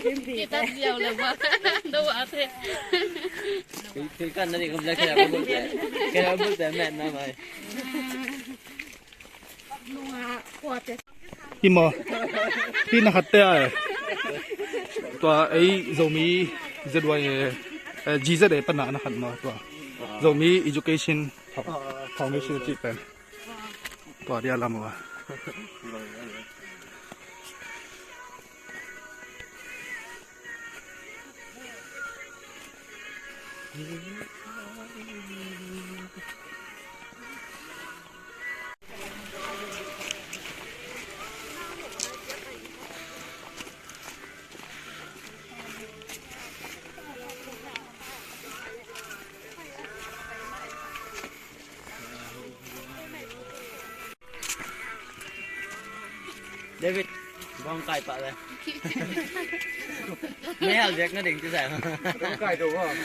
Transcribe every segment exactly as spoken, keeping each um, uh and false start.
Kitat ziau le ba. Tua te. Kei kan na ni kum la kena bul te. Kena bul te men na mai. Hi maw? Hi na khat te a, eh. Tua ei Zomi Z Y A, eh, G Z A pan na khat maw tua? Zomi Education Foundation cih pen. Tua dia lam a. David, bang kai pa le. Mei hal ziak na ding ci sa. Bang kai do bang.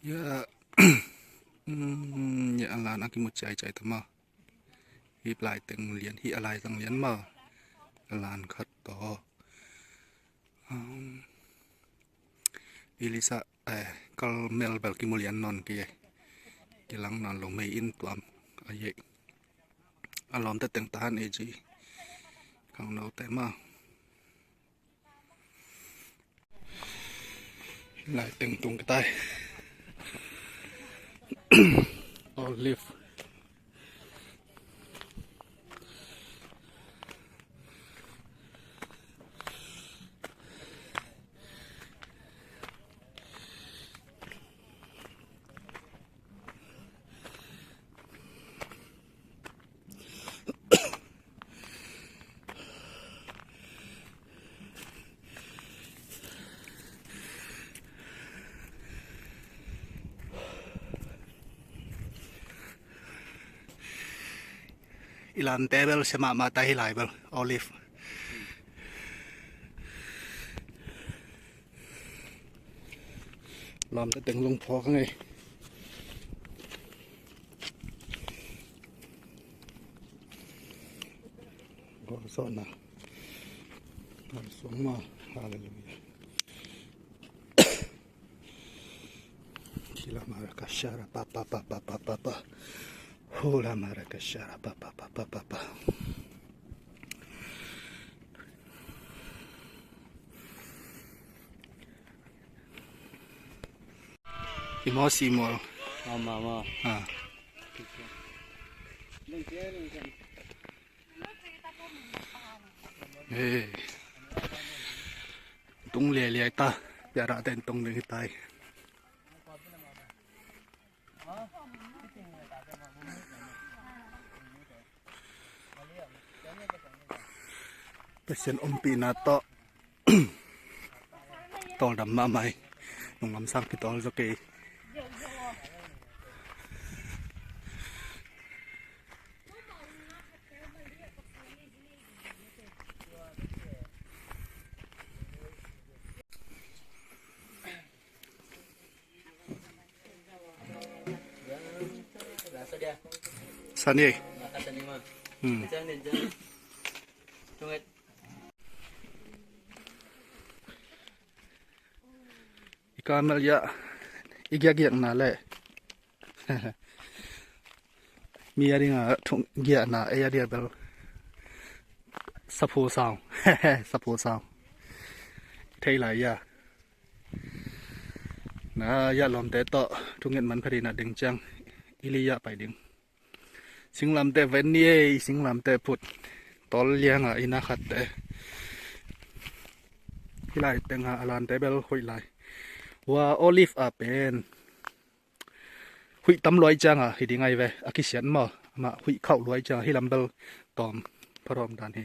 Ya, mm, ya, a lan a kimu ciai ciai ta maw. Hi lai teng lian, hi a lai teng lian maw. A lan khat tawh. Um, Ilisa, eh, kal mel bel kimu lian nawn kei. Kilang nawn lo mei in tuam. A ye. A lawmte teng tahan e ji. Khangnote maw. Lai teng tung ka tai. Olive. I lante bel sia mahmah ta hi lai bel, Olive. Lawmte teng lungphawk hang ei. Gualzawhna. Gualzawh maw. Halleluiah. Kila maraka shara pa pa pa pa pa pa pa. Hula maraka shara pa pa pa pa pa pa. Imo simol. Ama, ama. Ha. Hey. Tung liailiai ta. Piara ten tung ding hi tai. Pasian ompihna tawh tawldam mahmah hi. Nunglam sang kitawl zaw kei. Sani. Hmm. I kamel ya i giakgiakna le mi a dinga thong giahna ei a dia bel saphu sang saphu sang thei lai ya. Na ya lawmte tawh thunget man pha ding na ding ciang ili ya pai ding. Singlamte ven ni ei, singlamte phut. Tol lianga ina khatte. Hilai tenga alante bel hoih lai. Wa olive a pen huih tam luai cianga hi ding ai ve. A kisiat maw. Amah huih khauh luai cianga hilam bel tawm pharawm dan hi.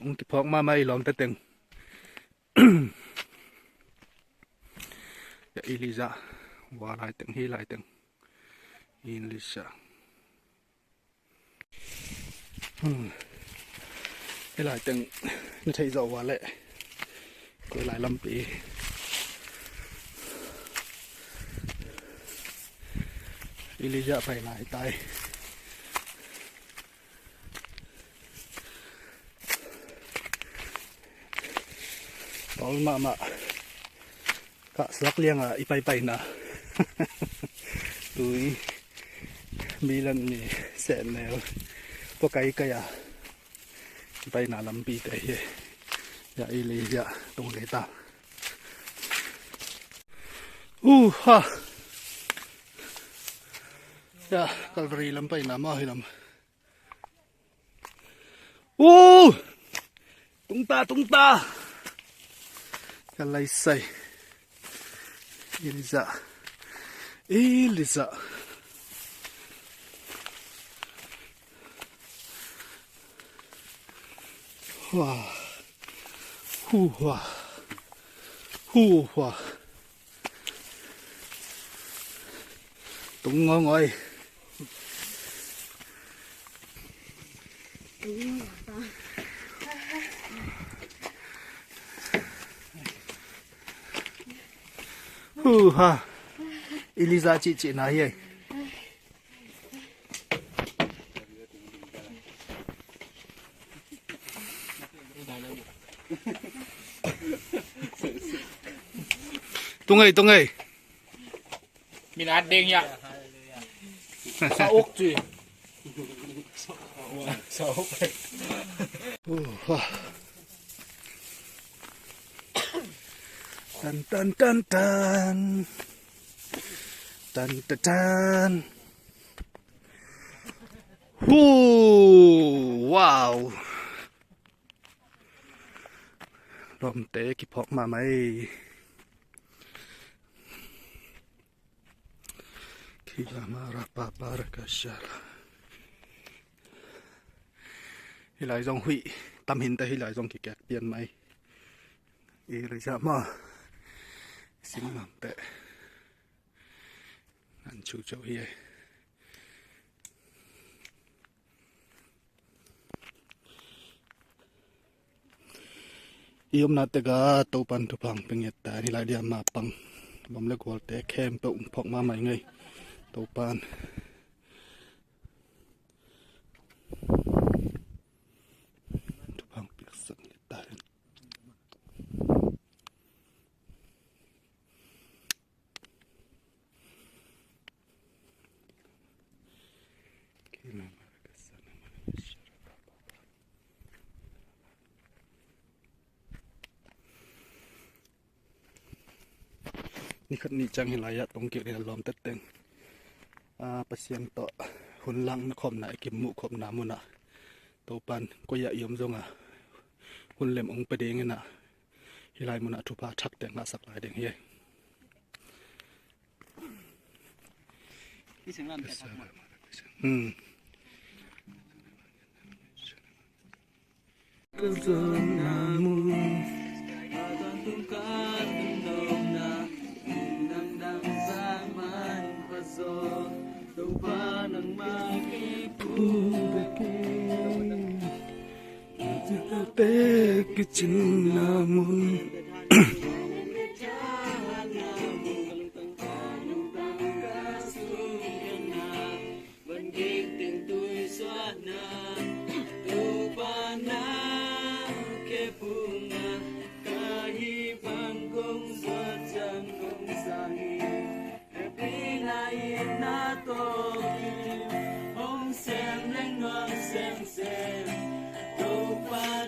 Ung kiphawk mahmah i lawmte teng. Ya ili zah. Wa lai teng hi lai teng. Ili zah. Hmm. Hi lai teng na theih zawh wa leh koi lai lampi. Ili zah pai lai tai. Tol mahmah. Kah suak lianga i paipaina. Tui milan mi sehnel pua kaikai a i paina lampi te hi. Ya ili ya tung lei ta. Uh ha. Ya Calvary lam paina mah hi lam. Uh! Tungta, tungta. Ka lai sai. Ili zah. Ili zah. Hua. Hu hua. Hu hua. Tung ngawngawng. Hu ha. Ili zah cihcihna hi ei. Tung ei, tung ei. Min a deng hiah. Sa uk ci. Sa uk. Tan, tan, tan, tan. Tan, tan, tan. Hu! Wow! Lawmte kiphawk mahmah ei. Kila mara papara kashala. Hilai zong huih tam hinte, hilai zong kikek pian mai. I lei zah mah singlamte an cu co hi ei. I omna teka Topan thupha hong pia ngiat ta, hilai dia mapang lawm le gualte khempeuh hong phawk mahmah ing ei. Topan. Ni khat ni ciang hih lai-ah tong kik ding a lawm tetteng, a, Pasian tawh hun lakna khopna, i kimuh khopna munah Topan koi-ah i om zongah hun lem hong pia dingin ah hih lai munah thupha thakte ngahsak lai ding hi. Hmm.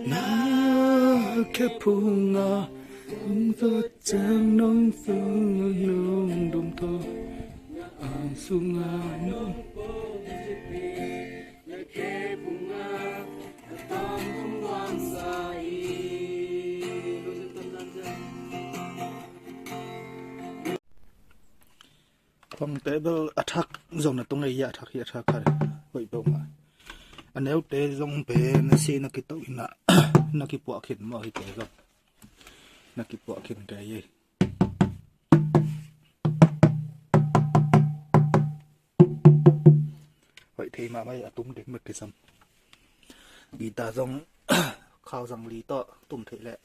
Na khe phunga hong zat ciang nong sung nong dum tho. Ang sunga nong Khawngte bel a thak zong na tung ei, a thak hi a thak khat hoih peuhmah. A neute zong pen a si na kitoh in ah na kipuah khin maw, hite zong na kipuah khin kei ei. Hoih thei mahmah ei, a tum ding bek kisam. Guitar zong khau zang li tawh tum theih leh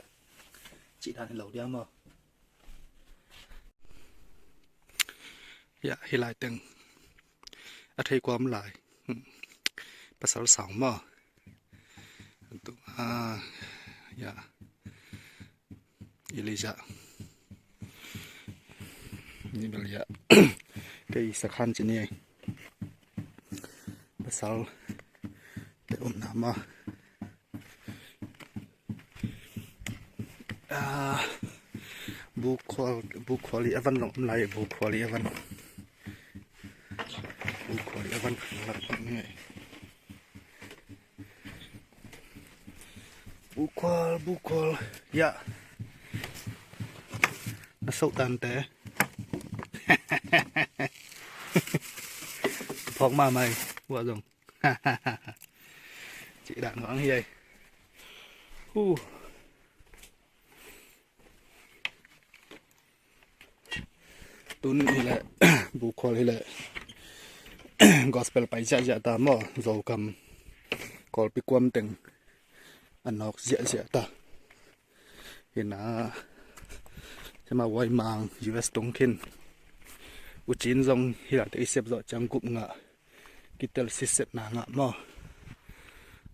cih dan hi lo dia maw. Ya, hih lai teng a thei kuam lai. Hmm. Pasal sang maw. Tua, ah, ya. Elijah. Ni bel ya. Kei sakhan ci ni ei. Pasal te umna maw. Ah, bukhual, bukhual i a van zong om lai, bukhual i a van. Bukhual i a van khan lak ni ei. Bukhual, bukhual. Ya. Na soh tante. Phawk mahmah ei, ua zong. Cih dan hong hi ei. Hu. Tun hileh, bukhual hileh, gospel pai ziahziah ta maw, Zokam, Kawlpi kuam teng a nawk ziahziah ta. Hina, tima Waimang, U S tung khin. U Cin zong hilate i sep zawh ciang gup ngah, kitel sitsetna ngah maw.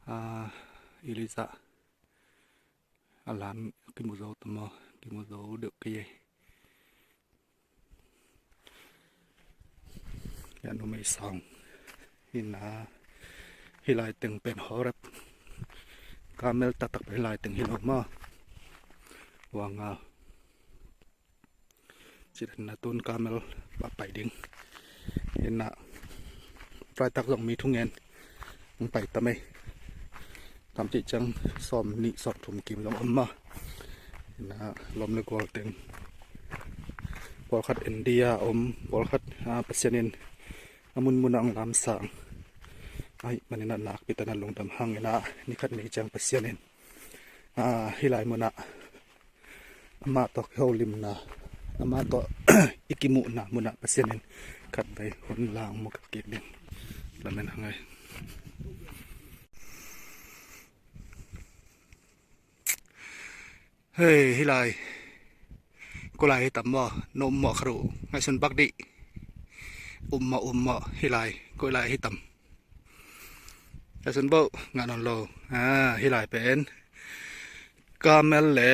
Ah, Elijah. A lam kimu zo ta maw, kimu zo deuh kei ei. Ya numei sang. Hina, hih lai teng pen Horeb. Kamel taktak pen hih lai teng hi lo maw. Wanga. Ci dan na tun kamel pah pai ding. Hina, Friday tak zong mi thungen hong pai ta mei. Tam cih ciang sawm nih sawm thum kim zong om maw. Hina, lawm le gual teng. Pawlkhat India om, pawlkhat, ah, Pasian in a munmun ah hong lamsang. Ahih manin ah nakpi takin a lungdam hang in ah, ni khat ni ciang Pasian in, ah, hih lai mun ah amah tawh kiholimna, amah tawh i kimuhna mun ah Pasian in khatvei hun la hong mu kik ding lamen hang ei. Hei, hih lai. Koi lai hi tam maw, na um mawh khat uh, ngaihsun bak dih. Um mawh, um mawh, hih lai, koi lai hi tam. Ngaihsun bawh, ngah nawn lo. Ah, hih lai pen Kamel le,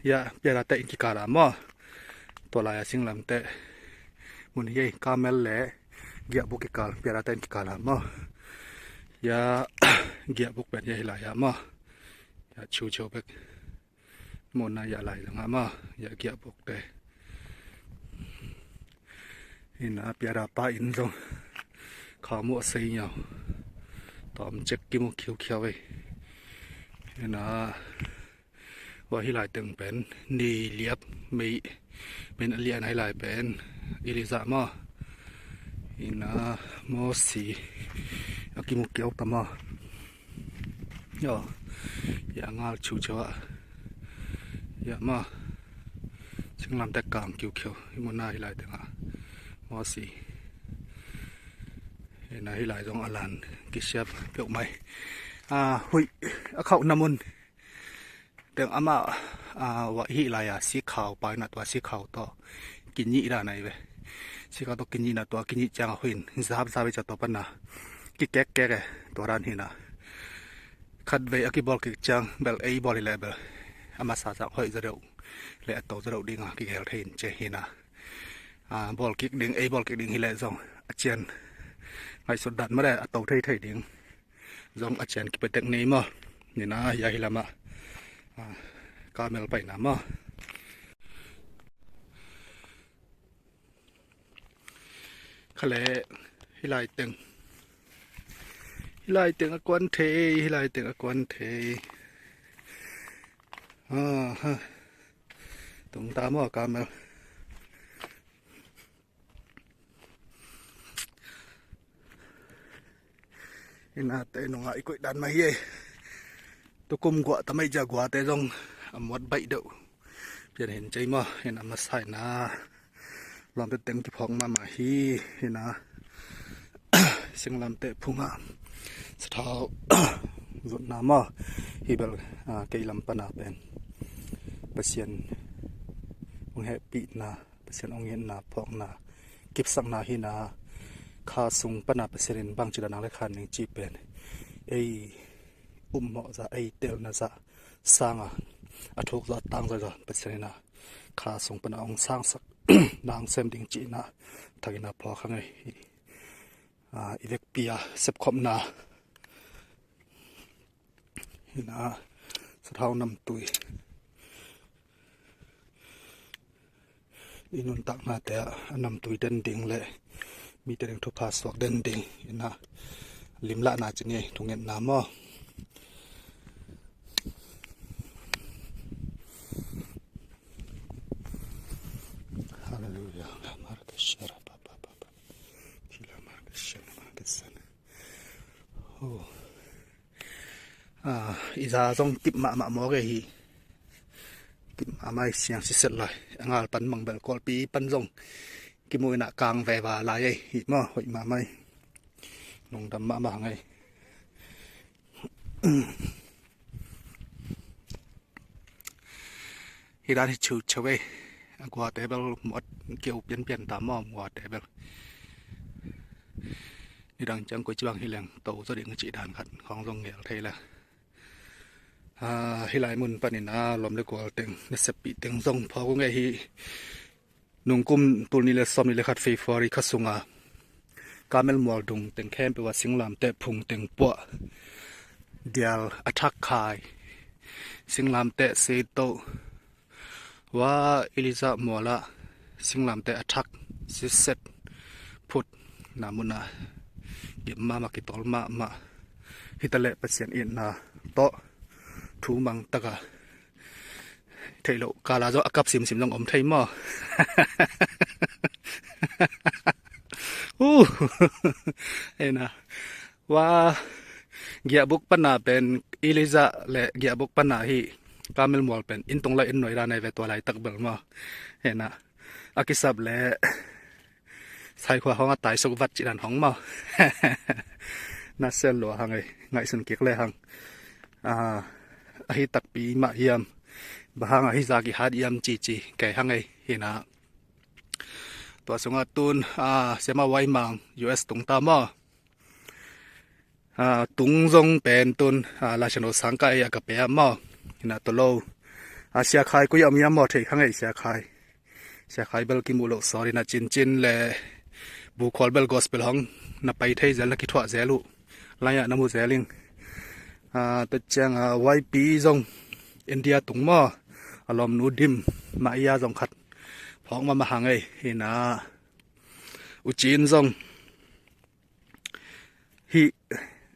ya, Piara te in kikal a maw. Tua lai a singlamteh mun hi ei, Kamel le Giahbu kikal, Piara te in kikal a maw. Ya, giahbuk pen ya hi lai ah maw. Ya, chiuchiu bek. Mawhna ya lai zong ah maw. Ya, giahbuk te. Ina, piara pa in zong kha muh a sei ngiau. Tawm cek kimu khiukhiau ei. Ina, hua hi lai teng pen ni liap mei, min a lian hi lai pen Elijah maw. Ina, Mosi a kimu kiau ta maw. Yo, ya ngal chiuchiu ah. Ya maw. Singlamteh kang kiukhiau. Hi mawhna hi lai teng ah. Mosi. Ina, hi lai zong a lan kisiap peuhmai. A, huih a khauhna mun teng amah, a, hua hi lai a sikhau pai na tua sikhau tawh kinyih dan ahi ve. Sikhau tawh kinyih na tua kinyih ciang a huih in zapzap i ca tua pan a kikekkek e, tua dan hi na. Khatvei a kibawl kik ciang bel ei bawl hi leh bel a masa zang hoih zaw deuh le a to zaw deuh ding a kigel thei in ci hi na. A, bawl kik ding, ei bawl kik ding hi leh zong a cian ngaihsut dan mah le a to theithei ding zong a cian kipetek nei maw. Ina, ya hi lam ah, a, camel paina maw. Kha le, hi lai teng. Hi lai teng a kuan thei, hi lai teng a kuan thei. Aha. Tung ta maw camel. Ina, te nungah i koih dan mah hi ei. Tukum guah ta mai, ja guate zong a muat baih deuh. Pian hin cei maw, ina, masa ina. Lawmte teng kiphawk mahmah hi, ina. Singlamteh phungah sathau zutna maw. Hi bel, a, kei lam pana pen Pasian hong hehpihna, Pasian hong itna, phawkna, kipsakna hi na. Kha sung pana Pasian in bangci dan a le khan ning cih pen ei upmawh zah, ei telna zah sanga a thuk zaw, a tang zaw zaw Pasian in a kha sung pana hong sangsak na hong sem ding cihna thakin a phawk hang ei. A, i vekpi a sepkhopna hi na, sathau namtui i nuntaknate ah a namtui den ding le mite ding thupha suak den ding ina limlahna ci ni, thungetna maw. Hallelujah. Oh. A, i za zong kip mahmah mawk e hi. Kip mahmah i siang siset lai. A ngal pan mangbel Kawlpi pan zong kimu ina kang veva lai e hi maw, hoih mahmah i. Lungdam mahmah hang e. Hi dan hi chiuchiu e. A guate bel muat keu pianpian ta maw, guate bel. Nidang ciang koi ci bang hi leng to zaw ding a cih dan khat khawng zong ngel thei le. A, hi lai mun panin a lawm le gual teng, naseppih teng zong phawk ung e hi. Nungkum tul nih le sawmnih le khat February kha sunga Kamel mual dung teng khempeuh a singlamteh phung teng puah dial a thak khai. Singlamteh seito hua Elijah mualah singlamteh a thak siset phut na munah gim mahmah, kitol mahmah. Hitaleh Pasian itna tawh thu mang taka theih loh kala zong a kap simsim zong om thei maw. Uh. Ena. Wa, giahbuk pana pen Elijah le giahbuk pana hi Kamel mual pen inn tung lai inn nuai dan ai ve tua laitak bel maw. Ena. A kisap le Saikhua hong a taisuk vat cih dan hong maw. Na sel lua hang ei, ngaihsun kik le hang. A, ahi takpi mah hiam, bang hang ahi zak i hat hiam cici kei hang ei, hina. Tua sungah tun, a, Siama Waimang U S tung ta maw. A, tung zong pen tun, a, Laisiangtho sangkah ei a ka pe ah maw. Hina tolo. A, Sia Khai koi a om hiam maw, thei hang ei Sia Khai. Sia Khai bel kimuh loh sawt ina, Cincin le Bukhawl bel gospel hong na pai thei zel, na kithuah zel uh. Lai-ah na mu zel ing. Tua ciang a Y P zong India tung maw, a lawmnu Dim, Maya zong khat phawk mahmah hang ei. Hi na, U Cin zong hih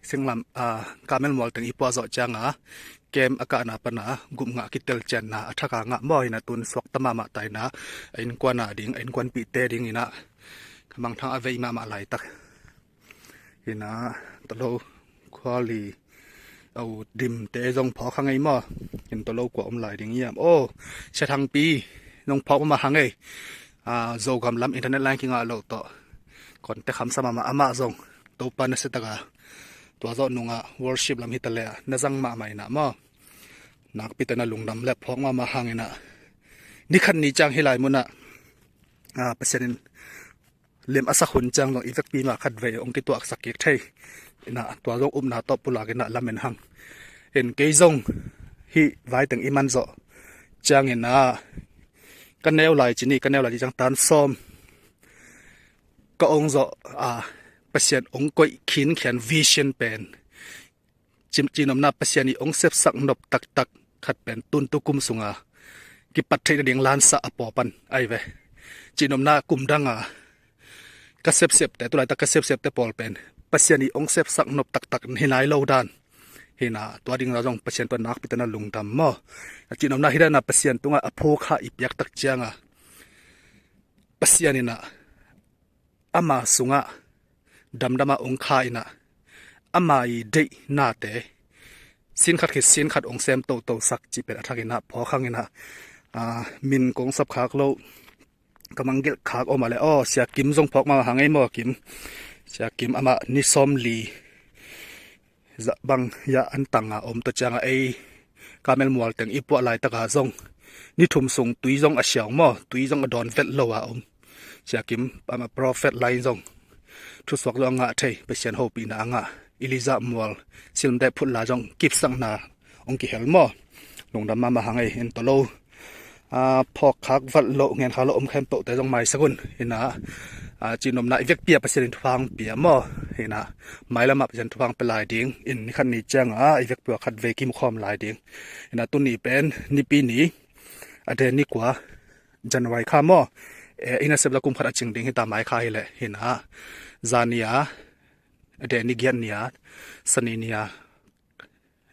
singlam, Kamel mual teng i puah zawh ciang a kem a kahna pana gupngah kitelcianna a thak a ngah maw. Hi na, tun suakta mahmah ta hi na, a innkuan a ding, a innkuanpihte ding hi na, ka mangthang a vei mahmah laitak. Hi na, Tolo Khuali, a U Dimte zong phawk hang ei maw. Hi na, Tolo kua om lai ding hiam? Aw, Sia Thangpi zong phawk mahmah hang ei. Zogam lam internet line kingah loh tawh contact hamsa mahmah, amah zong Topa na siatak a, tua zawh nungah worship lam hi ta leh na zang mahmah hi na maw. Nakpite na lungdam leh phawk mahmah hang hi na, ni khat ni ciang hih lai munah Pasian in lem a sak hun ciang zong i vekpi mah khat vei hong kituahsak kik thei hi na, tua zong upna tawh pulak hi na, lamen hang. Hi na, kei zong hih vai teng i man zawh ciangin a, ka neu lai ci ni, ka neu lai ci ciang tan sawm ka ong zawh a, Pasian ong koih khinkhian vision pen, cih nopna Pasian i ong sepsak nop taktak khat pen tun tu kum sunga kipat theih nading lansah a paw pan ahi ve. Cih nopna kum danga ka sepsepte, tulaitak ka sepsepte pawl pen Pasian i ong sepsak nop taktak hi nai lo dan hi na, tua ding zong Pasian tua nakpite na lungdam maw. Cih nopna hi dan a Pasian tungah a phukha i piak tak cianga Pasian in a, ama sungah damdama ong kha hi na, ama i deihnate sin khat khit sin khat ong sem totosak cih pen a thak hi na, phawk hang hi na. Min kong sapkhak loh, ka mangngilh khak om a leh, aw, Sia Kim zong phawk mahmah hang ei maw, Kim. Sia Kim, amah ni sawmli zah bang hiah an tanga om, tua cianga ei Kamel mual teng i puah laitaka zong ni thum sung tui zong a siau maw, tui zong a dawn vet lo a om Sia Kim, amah prophet line zong thusuak zong a ngah thei, Pasian hopihna a ngah, Elijah mual, Sia Lamteh Phut la zong kipsakna ong kihel maw. Lungdam mahmah hang ei. Hi na, Tolo phawk khak vat loh, ngen khak loh om khempeuhte zong maisak un. Hi na, cih nopna i vekpi a Pasian in thupha hong pia maw. Hi na, mailamah Pasian thupha hong pia lai ding. Hi na, ni khat ni cianga i vekpi a khat vei kimukhawm lai ding. Hi na, tuni pen Nipi ni, a den ni kua, January kha maw. I nasep la kum khat a cing ding hi ta, mai kha hi leh. Hi na, zani a, a den ni giat ni a, Sani ni a,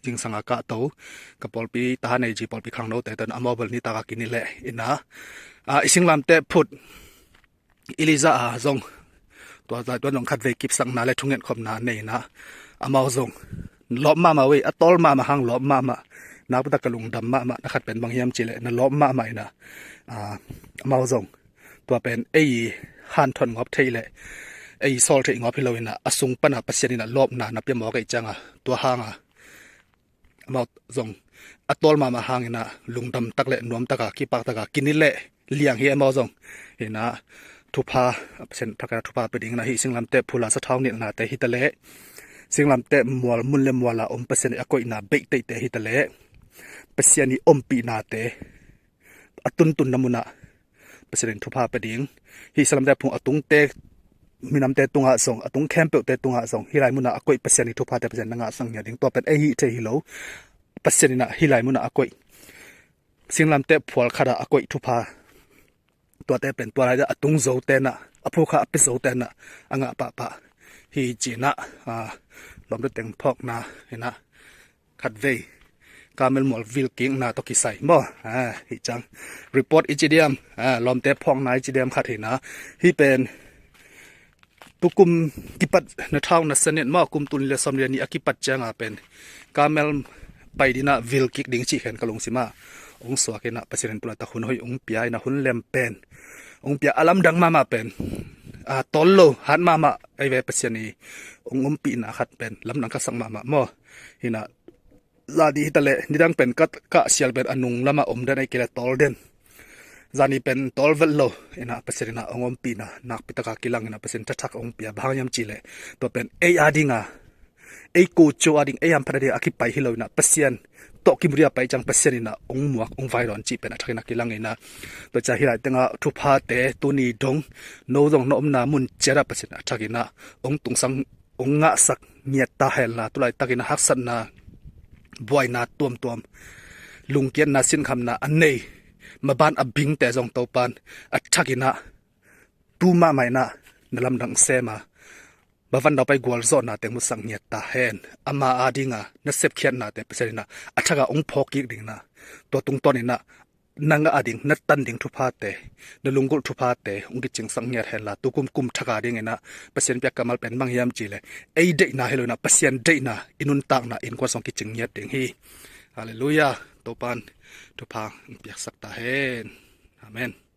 zingsanga kahto ka pawlpi, Tahan A G pawlpi khangnote tawh a mobile nitaka kini leh hi na, i Sia Lamteh Phut, Elijah a zong tua zai tua zong khat vei kipsakna le thungetkhopna nei hi na, amau zong lawp mahmah uh ei, a tawl mahmah hang lawp mahmah. Nakpitak ka lungdam mahmah, na khat pen bang hiam cih leh na lawp mahmah hi na, amau zong tua pen ei hanthawn ngawp theih le ei sawl theih ngawp hi lo hi na, a sung pana Pasian in a lawpna na pia mawk ei cianga, tua hanga amau zong a tawl mahmah hang hi na, lungdam tak le nuam taka, kipak taka kini le liang hi amau zong. Hi na, thupha, Pasian thak a thupha pia ding hi na, hih Sia Lamteh Phut la sathau nilhnate hi ta leh, Sia Lamteh mual mun le muala om Pasian i a koihna beih teihte hi ta leh, Pasian i ompihnate a tuntunna munah Pasian in thupha pia ding. Hih Sia Lamteh Phut a tungte, minamte tungah zong, a tung khempeuhte tungah zong, hih lai munah a koih Pasian i thuphate Pasian na ngahsak ngiat ding. Tua pen ei hih thei hi lo, Pasian in a hih lai munah a koih, Sia Lamteh Phut khatah a koih thupha, tuate pen tua lai a tung zote na, a phukha a pia zote na a ngah pahpah hi ci-in a, lawmte teng phawkna hi na, khat vei Kamel mual vilkikna tawh kisai maw. Hih ciang report i ci diam, lawmte phawkna i ci diam khat hi na. Hih pen tukum kipat na thau na sanin maw, kum tul nih le sawmnih le nih a kipat cianga pen Kamel pai ding a vilkik ding cih khen ka lungsimah ong suak hi na, Pasian in tulaitak hun hoih ong pia hi na, hun lem pen ong pia, a lamdang mahmah pen, a tawl lo, hat mahmah ahi ve, Pasian i ong ompihna khat pen lamdang ka sak mahmah maw. Hi na, zani hi ta leh nidang pen ka, ka sial pen a nung lamah om den ahi kei leh tawl den. Zani pen tawl vet lo hi na, Pasian in a ong ompihna nakpi taka kilang hi na, Pasian thathak ong pia, bang hang hiam cih leh tua pen ei a dinga, ei kocu a ding, ei hamphat a ding a kipai hi lo hi na, Pasian tawh kimu ding a pai ciang Pasian in a ong muak, ong vaidawn cih pen a thak in a kilang hi na. Tua ciang hih lai tengah thuphate tuni dong no zong na omna mun ciat ah Pasian a thak in a ong tungsang ong ngahsak ngiat ta henla, tulaitakin a haksatna, buaina tuamtuam, lungkiatna, sinkhamna a nei, maban a bingte zong Topan a thakin ah tu mahmah in ah na lamdang sem a, mavan daupai gualzawhna teng musak ngiat ta hen. Ama adinga na sepkhiatnate Pasian in ah a thak a ong phawk kik ding in ah, tua tungtawn in ah nang ading na tan ding thuphate, na lunggulh thuphate ong kicingsak ngiat henla, tukum kum thak ading in ah Pasian piak kammal pen mang hiam cih leh, ei deihna hi lo in ah Pasian deihna i nuntakna innkuan sung kicing ngiat ding hi. Halleluiah. Topan thupha ong piaksak ta hen. Amen.